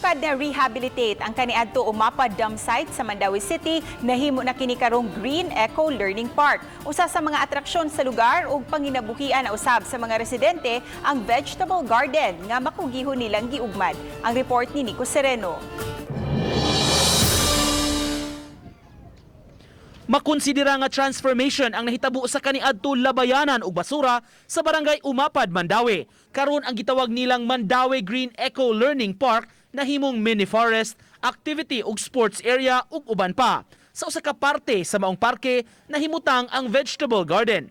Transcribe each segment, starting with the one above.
Sukad na rehabilitate ang kaniadto Umapad Dump Site sa Mandaue City, nahimo na kini karong Green Eco Learning Park. Usa sa mga atraksyon sa lugar ug panginabuhian na usab sa mga residente ang vegetable garden nga makugihon nilang giugmad. Ang report ni Nico Sereno. Makonsidera nga transformation ang nahitabo sa kaniadto labayanan ug basura sa barangay Umapad, Mandaue. Karon ang gitawag nilang Mandaue Green Eco Learning Park nahimong mini forest, activity ug sports area ug uban pa. Sa usa ka parte sa maong parke nahimutang ang vegetable garden.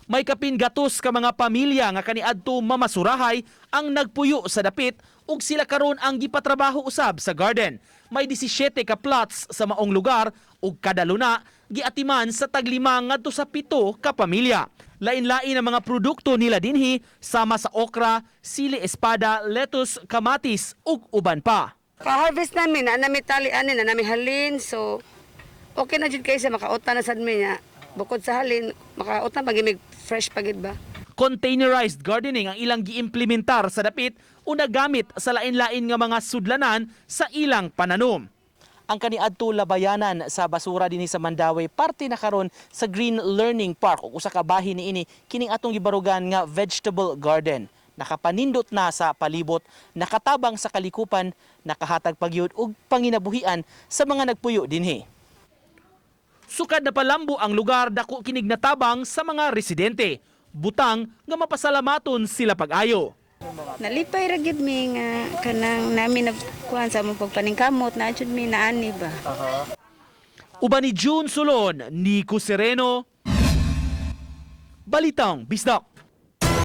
May kapin gatos ka mga pamilya nga kaniadto mamasurahay ang nagpuyo sa dapit ug sila karon ang gipatrabaho usab sa garden. May 17 ka plots sa maong lugar ug kada luna giatiman sa tag-5 ngadto sa 7 ka pamilya. Lain-lain ang mga produkto nila dinhi sama sa okra, sili espada, lettuce, kamatis ug uban pa. Pa-harvest namin, na nami tali ani, na nami halin. So, okay na jud kay sa makautan na sad mi niya. Bukod sa halin, makautan pag imig fresh pagid ba. Containerized gardening ang ilang giimplementar sa dapit o nagamit sa lain-lain nga mga sudlanan sa ilang pananom. Ang kaniadto labayanan sa basura dinhi sa Mandaue parte na karon sa Green Learning Park ug usa ka bahin niini kining atong gibarugan nga vegetable garden. Nakapanindot na sa palibot, nakatabang sa kalikupan, nakahatag pagyud og panginabuhian sa mga nagpuyo dinhi. Sukad na palambo ang lugar, dako kinig natabang sa mga residente. Butang nga mapasalamaton sila pag-ayo. Nalipay ra gyud mi nga kanang nami nagkuhan sa among pagpaningkamot na jud mi naani ba. Uban ni June Solon, Nico Sereno, Balitang Bisdak.